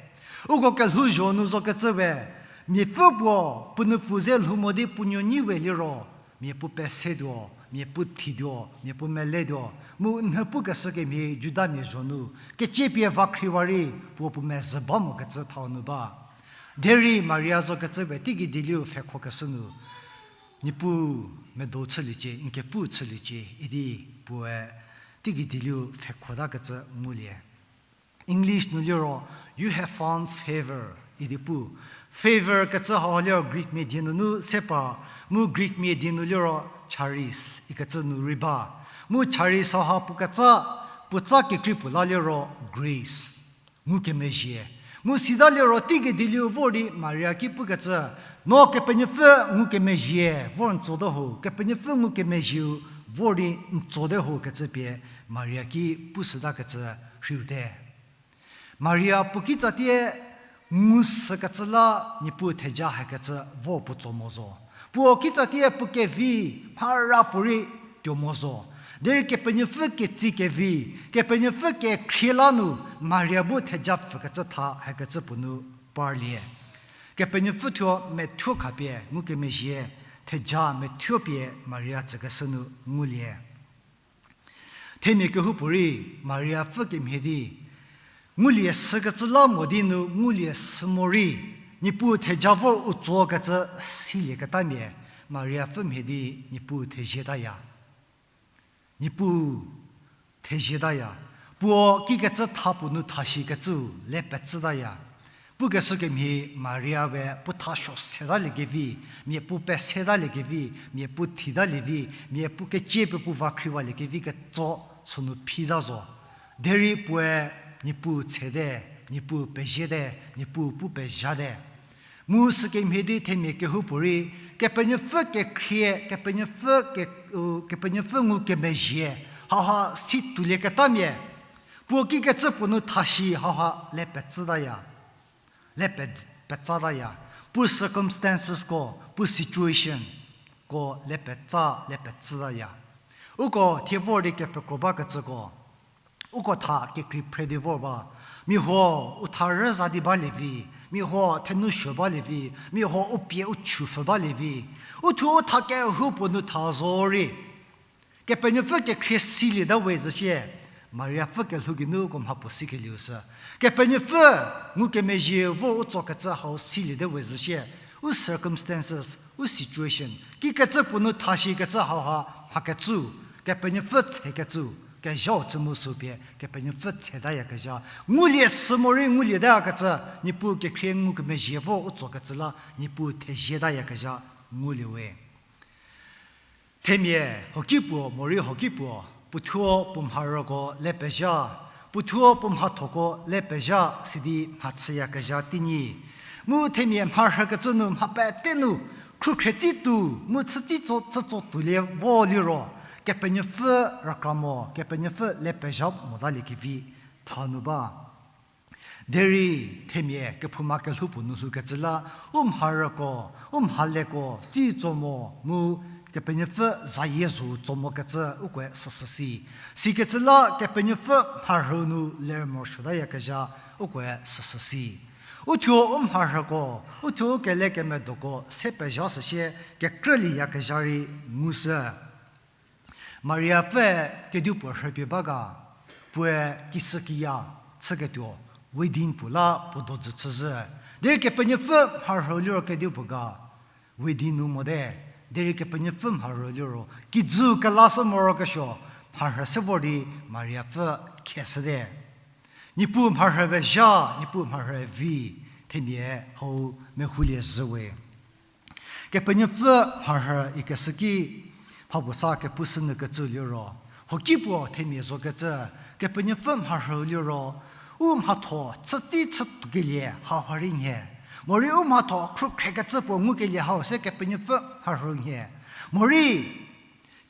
Uko kelhouzho nu zokecü we, miapfü puo puo nupfu ze lhou mo di puo nuo nyi we liro, mia puo pesetuo, mia puo thituo, mia puo meletuo, mu nhü pukeshü kemhie Judamia zho nu, keciepie va khriwa rei puo puo mezhü ba mokecü thau nu ba. Derei Maria zokecü we teigei dieliu pfhekhokeshü nu, Niepuu medo chüliecie, n kepu chüliecie idi puoe teigei dieliu pfhekhotakecü ngulie. English nu liro, you have found favor idi pu. Favor kecü hau liro Greek mia die nunu se pa, mu Greek mia die nu liro charis ikecü nu rei ba. Mu charis hauha puo ketsa, puotsa kekrei puo la liro grace, ngukemezhie. Mu sita liro teigei dieliu vor di Maria ki pukecü, no Kepenuopfü ngukemezhie vor n tsote ho, Kepenuopfü ngukemezhieu vor di n tsote ho kecü pie Maria ki pushütakecü rheiu te. Maria puo kitsatie ngu sükecü la Niepuu theja hakecü vor puo tso mo zo. Puo kitsatie puo kevi mhara puorei tuo mo zo. Derei Kepenuopfü ketsi kevi, Kepenuopfü kekhrie la nu Maria bu theja pfükecü tha hakecü puo nu parlie. Kepenuopfü thuo methuo khapie ngukemezhie, theja methuo pie Maria tsükeshü nu ngulie. Themia kehoupuorei Maria pfü kemhie di, ngulie sükecü la mo di nu ngulie sü morei, Niepuu theja vor u tsokecü silieketamia, Maria pfü mhie di Niepuu thezietaya. Niepuu thezietaya. Puo kikecü tha puo nu thashikecüu le pecütaya. Pukeshü kemhie Maria we puo thasuo setaliekevi, mia puo pesetaliekevi, mia puo thitalievi, mia puo kecie pie puo va khriwaliekevi ketso sünu phita zo. Derei puoe Niepuu tsete, Niepuu peziete, Niepuu pu pezhate. Mu sükemhie di themia kehoupuorei, Kepenuopfü kekhrie, Kepenuopfü ke-, u, Kepenuopfü ngukemezhie, hauha si tuolieketamia, puo kikecü puo nu thashi hauha le petsütaya. Le pe-, petsataya. Puo circumstancesko, puo situationko le petsa, le petsütaya. Uko thie vor di kepekro bakecüko, uko tha kekrei phre di vor ba. Mia huo u tha rüza di balievi, mia huo thenu suo balievi, mia huo u pie u chupfü balievi. U thuo u tha kehoupuo nu tha zorei, Kepenuopfü kekhrie silieta we zhü sie, Mariapfü kelhou geinu uko mhapuo sikelieu sü. Kepenuopfü ngukemezhie vor u tsokecü hau silieta we zhü sie, u circumstances, u situation, kikecü puo nu thashikecü hauha mhakecü, Kepenuopfü tsekecü, kezhau chü mu sü pie Kepenuopfü tsetayakezha. Ngulie sü morei ngulietayakecü, Niepuu kekhrie ngukemezhie vor u tsokecü la, Niepuu thezietayakezha ngulie we. Themia, hoki puo, morei hoki puo, puothuo puo mharüko le pezha, puothuo puo mhathoko le pezha, sidi mhatsüyakezha teinyi. Mu themia mharhükecü nu mha pete nu, khrukhre tsi tuo, mu chütsi tso, chütso tuolie vo liro, Kepenuopfü rükra mo, Kepenuopfü le pezha motaliekevi, tha nu ba. Derei themia kephouma kelhou puo nu lhoukecü la, u mharüko, u mhaleko, tsi tso mo, mu Kepenuopfü zayie zo tso mokecü ukoe süsü si. Sikecü la Kepenuopfü mharhü nu ler morosuotayakezha ukoe süsü si. U thuo u mharhüko, u thuo u kelekemedoko se pezha süsie kekrülieyakezha rei ngushü. Mariapfüe kedipuo rhüpie ba ga, puoe kishükiya chüketuo, wedding puo la puo dojü chüzhü. Derei Kepenuopfü mharhü liro kedipuo ga, wedding nu mote, derei Kepenuopfü mharhü liro, kijü kelashü morokesuo, mharhü se vor di Mariapfü kheshüte. Niepuu mharhü pezha, Niepuu mharhü vi, themia hau mehoulie zhü we. Kepenuopfü mharhü ikeshü ki, mhapuo sa kepushü nyü kecü liro, hoki puo themia zokecü, Kepenuopfü mharhü liro, u mhatho chütsi chütuokelie hauha rei nhie. Morei u mhatho khrukhrekecü puo ngukelie hau se Kepenuopfü mharhü nhie. Morei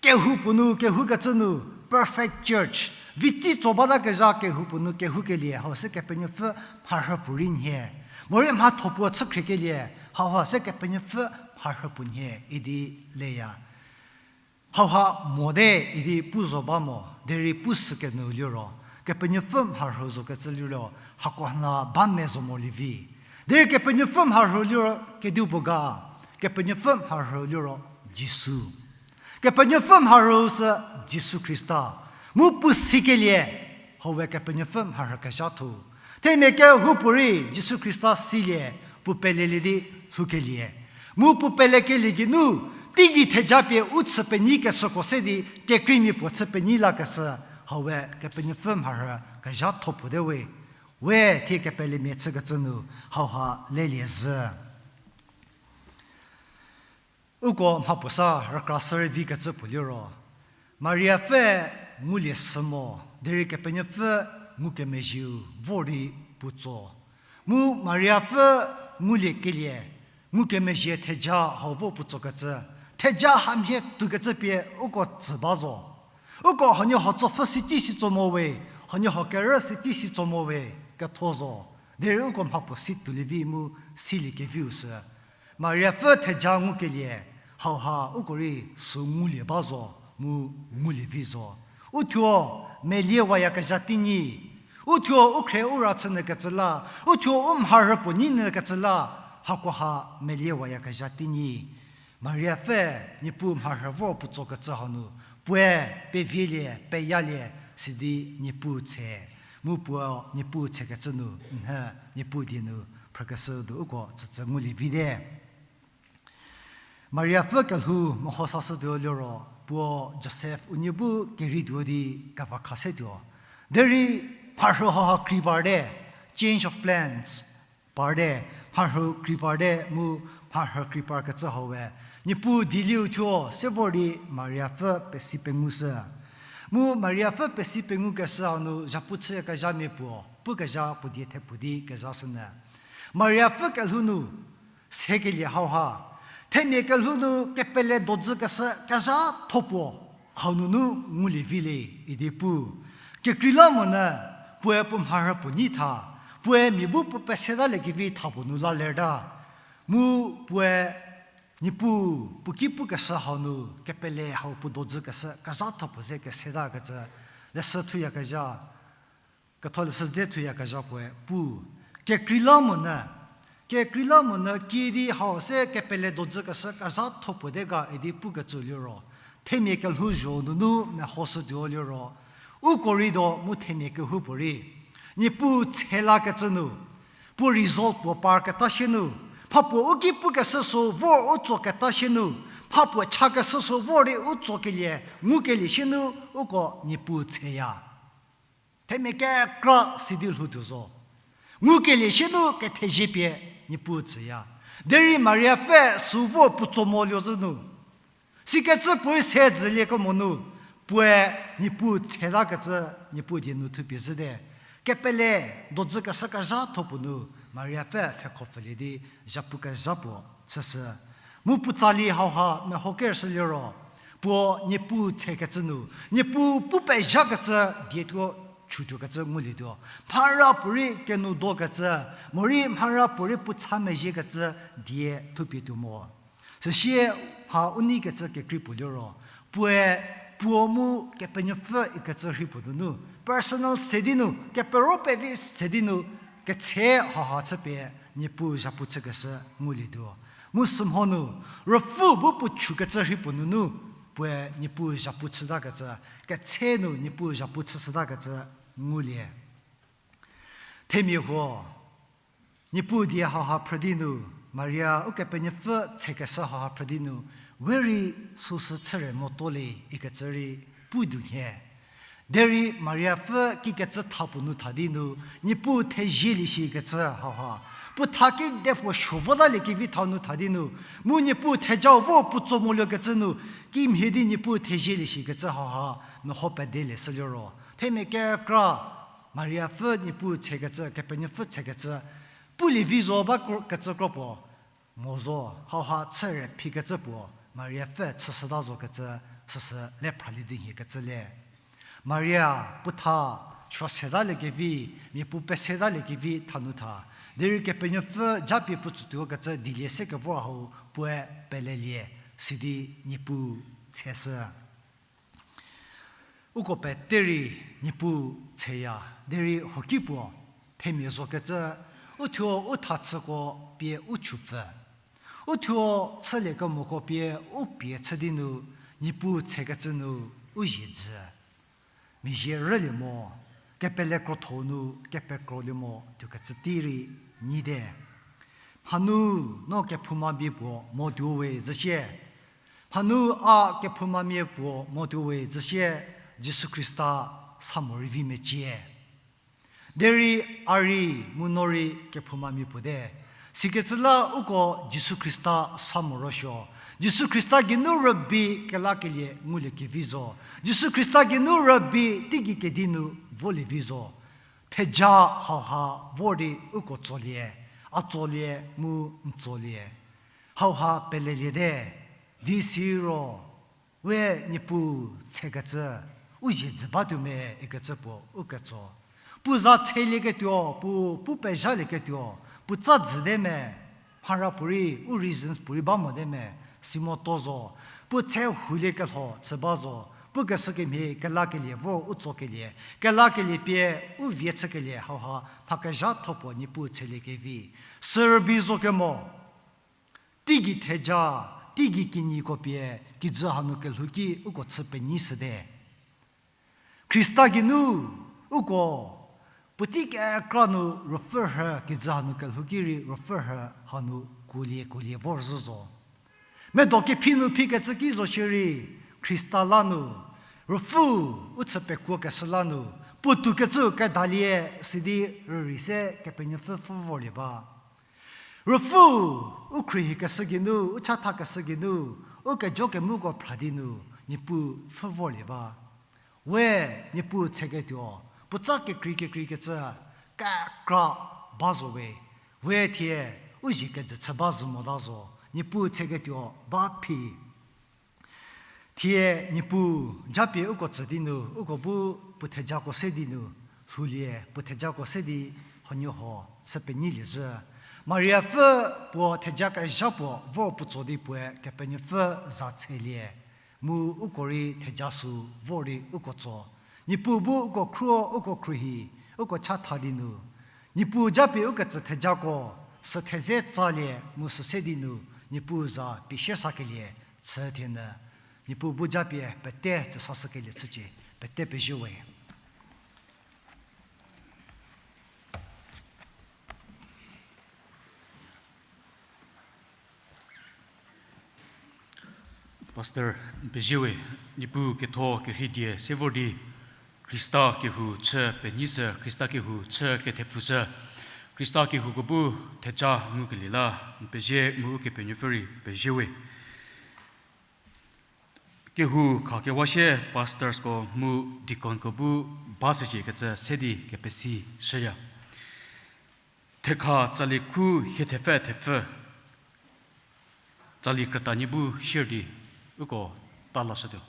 kehoupuo nu kehoukecü nu, perfect church, vitsi tso batakezha kehoupuo nu kehoukelie hau se Kepenuopfü mharhü puo rei nhie. Morei mhatho puo chükhriekelie hauha se Kepenuopfü mharhü puo nhie idi leya. Hauha mote idi pu zo ba mo, derei pushükenyü liro, Kepenuopfü mharhü zokecü liro, hakoha ba me zo molie vi. Derei Kepenuopfü mharhü liro kedipuo ga, Kepenuopfü mharhü liro Jisu. Kepenuopfü mharhü sü Jisu Khrista. Mu puo sikelie, hau we Kepenuopfü mharhü kezhatho. Themia kehoupuorei Jisu Khrista silie, puo pelelie di lhoukelie. Mu puo pelekelie geinu, teigei theja pie u chü penyi keshüko se di, kekreimia puo chü penyi lakeshü, hau we Kepenuopfü mharhü kezhatho puo te we. We thie kepelemia chükecü nu, hauha lelie zhü. Uko mhapuo sa rükra shürei vikecü puo liro, Mariapfü ngulie sü mo, derei Kepenuopfü ngukemezhieu vor di puo tso. Mu Mariapfü nguliekelie, ngukemezhie theja hau vo puo tsokecü, theja hamhie tuokecü pie uko tsü ba zo. Uko huoniehuo tsopfü sitsi si tso mo we, huoniehuo kerü sitsi si tso mo we, ketho zo. Derei uko mhapuo si tuolie vi mu siliekeviu sü, Mariapfü theja ngukelie, hauha uko rei sü ngulie ba zo, mu ngulie vi zo. Uthuo meliewayakezha teinyi, uthuo u khrie u ra chünyükecü la, uthuo u mharhü puo nyi nyükecü la, hakoha meliewayakezha teinyi. Mariapfü Niepuu mharhü vor puo tsokecü hanu, puoe pevielie, peyalie, sidi Niepuu tse. Mu puo Niepuu tsekecü nu, nhü Niepuu die nu phrükeshü du uko tsütsü ngulie vite. Mariapfü kelhou meho sashütuo liro, puo Josef unie bu kerei tuo di kevakha setuo. Derei mharhü hauha krei parte, change of plans. parte, mharhü krei parte mu mharhü krei parkecü hau we, Niepuu dieliu thuo se vor di Mariapfü pesi pengushü. Mu Mariapfü pesi pengukeshü hau nu zhapu chüyakezhamia puo, pukezha puo die thepfu di kezhashünyü. Mariapfü kelhou nu sekelie hauha, themia kelhou nu kepele dozükeshü kezhatho puo hau nunu ngulie vi le idi pu. Kekreilamonyü puoe puo mharhü puo nyi tha, puoe mia bu puo pesetaliekevi tha puo nu la lerta. Mu puoe Niepuu puo ki pukeshü hau nu kepele hau puo dozükeshü kezhatho puo ze kesetakecü, leshü thuyakezha, ketholeshü dze thuyakezha puoe pu. Kekreilamonyü, kekreilamonyü kiüdi hau se kepele dozükeshü kezhatho puo de ga idi pukecü liro, themia kelhouzho nunu mehoshütuo liro, uko rei do mu themia kehoupuorei Niepuu tshelakecü nu, puo result puo parketa sie nu, mha puo u ki pukeshü sü vor u tsoketa sie nu, mha puo chakeshü sü vor di u tsokelie, ngukelie sie nu, uko Niepuu tsheya. Themia kekra sidi lhoutuo zo. Ngukelie sie nu kethezie pie Niepuu tsüya. Derei Mariapfü sü vor puo tso moluo zhü nu, sikecü puorei se dzüliekemo nu, puoe Niepuu tshetakecü Niepuu die nu thupie zhüte. Kepele dozükeshü kezhatho puo nu Mariapfü pfhekhopfülie di zhapu kezha puo chüshü. Mu puo tsali hauha mehokershü liro, puo Niepuu tshekecü nu, Niepuu pu pezhakecü die thuo chutuokecü ngulietuo. Mhara puorei kenoudokecü, morei mhara puorei puo cha mezhiekecü die thupie tuo mo. Süsie mha u neikecü kekrei puo liro, puoe puo mu Kepenuopfü ikecü rhei puo nunu, personal se di nu, kepero pevi se di nu, ketshe haha chüpie Niepuu zhapu chükeshü ngulietuo. Mu sümho nu, Ruopfü bu puo chukecü rhei puo nunu, puoe Niepuu zhapu chütakecü, ketshe nu Niepuu zhapu chüshütakecü ngulie. Themia huo, Niepuu die hauha phrü di nu, Maria Ukepenuopfü tshekeshü hauha phrü di nu, we rei süsü chüre motuo le ikecü rei pu du nhie. Derei Mariapfü kikecü tha puo nu tha di nu, Niepuu thezielie shikecü hauha, puo tha kedipuo suo votaliekevi tha nu tha di nu, mu Niepuu thejau vo puo tso moluokecü nu, kimhie di Niepuu thezielie shikecü hauha, meho pedelie shü liro. Themia kekra, Mariapfü Niepuu tshekecü, Kepenuopfü tshekecü, pulie vi zo ba kro-, kecü kro puo, mo zo, hauha chüre phikecü puo, Mariapfü chüshüta zokecü, süsü le phralie di nhie kecü le. Maria, puo tha, suo setaliekevi, mia puo pesetaliekevi tha nu tha, derei Kepenuopfü japie puo tsütuo kecü dielie sekevor hau puoe pelelie, sidi Niepuu tsheshü. Uko pete rei Niepuu tsheya, derei hoki puo, themia zokecü, uthuo u thachüko pie u chupfü. Uthuo chüliekemoko pie u pie chü di nu, Niepuu tshekecü nu u zhie dzü. Mezhie rülie mo, kepele krotho nu kepekrolie mo tuokecü tei rei nyite. Mhanu no kephoumamia puo mo tuo we zhüsie. Mhanu a kephoumamia puo mo tuo we zhüsie, Jisu Khrista sa mo rei vi mecie. Derei a rei mu no rei kephoumamia puo te. Sikecü la uko Jisu Khrista sa morosuo. Jisu Khrista geinu rübei kelakelie nguliekevi zo. Jisu Khrista geinu rübei teigei kedi nu volie vi zo. Theja hauha vor di uko tsolie, a tsolie mu n tsolie. Hauha peleliete, di siro, we Niepuu tshekecü, u zhie dzü batuo me ikecü puo u ketso. Puo za tshelieketuo, puo, puo pezhalieketuo, puo tsa dzüte me, mhara puorei, u reasons puorei ba mote me, si motuo zo, puo tshe huliekelho chü ba zo, pukeshü kemhie kelakelie vor u tsokelie, kelakelie pie u vie chükelie hauha mha kezhatho puo Niepuu tsheliekevi. Sürübei zo kemo, teigei theja, teigei kinyiko pie, kijü hanu kelhou ki uko chü penyi shüte. Khrista geinu, uko, puotei kekra nu ruopfü rhü kijü hanu kelhou ki rei ruopfü rhü hanu kuolie kuolie vorzhü zo. Medo kephi nu phikecü ki zo shierei, Khrista la nu, ruopfü u chü pekuokeshü la nu, puotou kecü kedalie sidi rürei se Kepenuopfü pfhü vorlie ba. Ruopfü, u khruohikeshü geinu, u chathakeshü geinu, u kejo kemuko phra di nu, Niepuu pfhü vorlie ba. We, Niepuu tseketuo, puotsa kekrei kekreikecü, kekra ba zo we. We thie, u zie kejü chü ba zhü mota zo, Niepuu tseketuo ba phi. Thie Niepuu japie uko tsü di nu, uko bu puo thejako se di nu, lhoulie puo thejako se di huoniehuo chü penyilie zhü. Mariapfü puo theja kezha puo vor puo tso di puoe Kepenuopfü za tshelie. Mu uko rei theja sü vor di uko tso. Niepuu bu uko khruo, uko khruohi, uko chatha di nu. Niepuu japie uketsü thejako, sü theze tsalie mu sü se di nu, Niepuu za pie sie sakelie, chü thie nyü. Niepuu bu japie pete tsü sashükelie chücie, pete pezie we. Pastor, n pezie we, Niepuu ketho kerhei die se vor di, Khrista kehou chü penyishü, Khrista kehou chü kethepfushü, Khrista kehouko bu theja ngukelie la, n pezie mu Ukepenuopfü rei pezie we. Kehou khakewa sie pastorsko mu deaconko bu ba shücie kecü se di kepesi shüya. Thekha tsali khu hie thepfü thepfü, tsali krütanie bu share di uko ta lashütuo.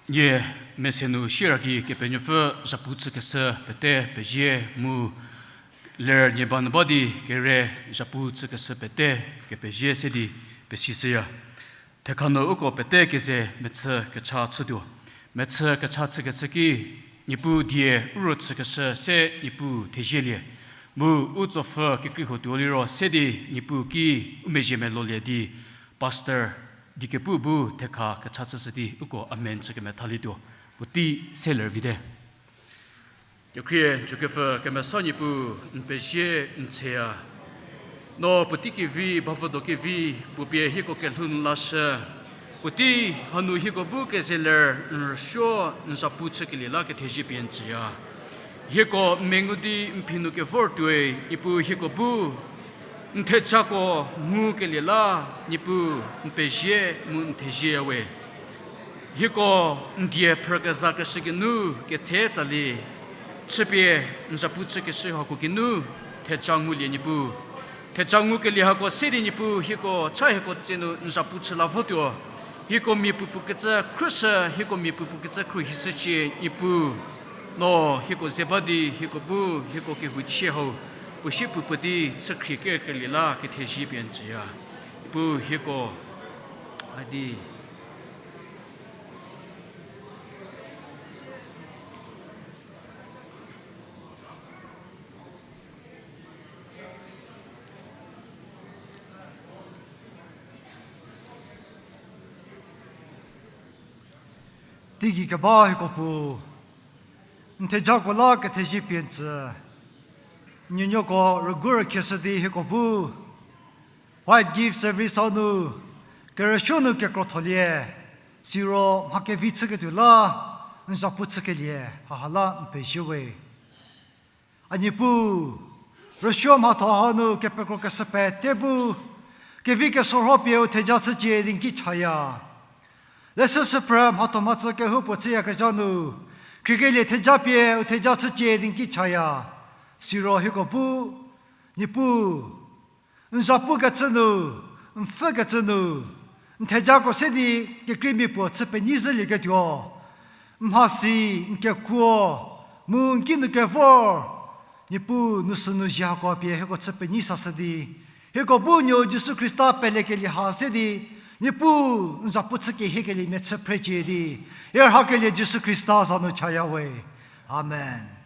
Nie mese nu sieraki Kepenuopfü zhapu chükeshü pete pezie mu ler nie ba nu ba di kere zhapu chükeshü pete kepezie se di pesishüya. Thekha nu uko pete keze mechü kecha chütuo. Mechü kecha chükecü ki, Niepuu die u rüchükeshü se Niepuu thezielie. Mu u tsopfü kekreihuo tuo liro se di Niepuu ki u mezhie melolie di, Pastor Dikepu bu thekha kecha chüshü di uko amen chü kemethalietuo. Puotei se ler vite. Kekhrie, n jükepfü kemesa Niepuu, n pezie n tsheya. No puotei kevi, bavüdo kevi, puo pie hieko kelhou nu lashü. Puotei hanu hieko bu keze ler n rüsuo n zhapu chükelie la kethezie pie n tsüya. Hieko n mengu di n phi nu kevor tuoi, Niepuu hieko bu n thejako ngukelie la, Niepuu n pezie mu n thezieya we. Hieko n die phrükezakeshü geinu ketse tsali, chüpie n zhapu chükeshü hako geinu theja ngulie Niepuu. Theja ngukelie hako se di Niepuu hieko cha hieko tse nu n zhapu chü la votuo. Hieko mia puopuo kecü khrüshü, hieko mia puopuo kecü khruohishücie Niepuu. No hieko ze ba di hieko bu hieko kehouchie hau puo sie puopuo di chükhrie kerkelie la kethezie pie n tsüya. Niepuu hieko a di Teigei keba hieko Puo, n thejako la kethezie pie n tsü, nuonuoko rügu rükhieshü di hieko bu White Gift Service hau nu kerüsuo nu kekrotholie, siro mha kevi chüketuo la n zhapu chükelie haha la n pezie we. A Niepuu, rüsuo mhatho hanu kepekrokeshü pete bu kevi kesorho pie u theja chücie di n ki chaya. Leshü süphrü mhatho mhacü kehoupuo chüyakezha nu, khriekelie theja pie u theja chücie di n ki chaya. Siro hieko bu, Niepuu, n zhapukecü nu, n pfhükecü nu, n thejako se di kekreimia puo chü penyi zhülieketuo, mhasi, n kekuo, mu n ki nu kevor, Niepuu nu sünu zhako pie hieko chü penyi sashü di, hieko bu nuo Jisu Khrista pelekelie ha se di, Niepuu n zhapu chü kehiekelie mia chü phrecie di, ierhakelie Jisu Khrista za nu chaya we. Amen.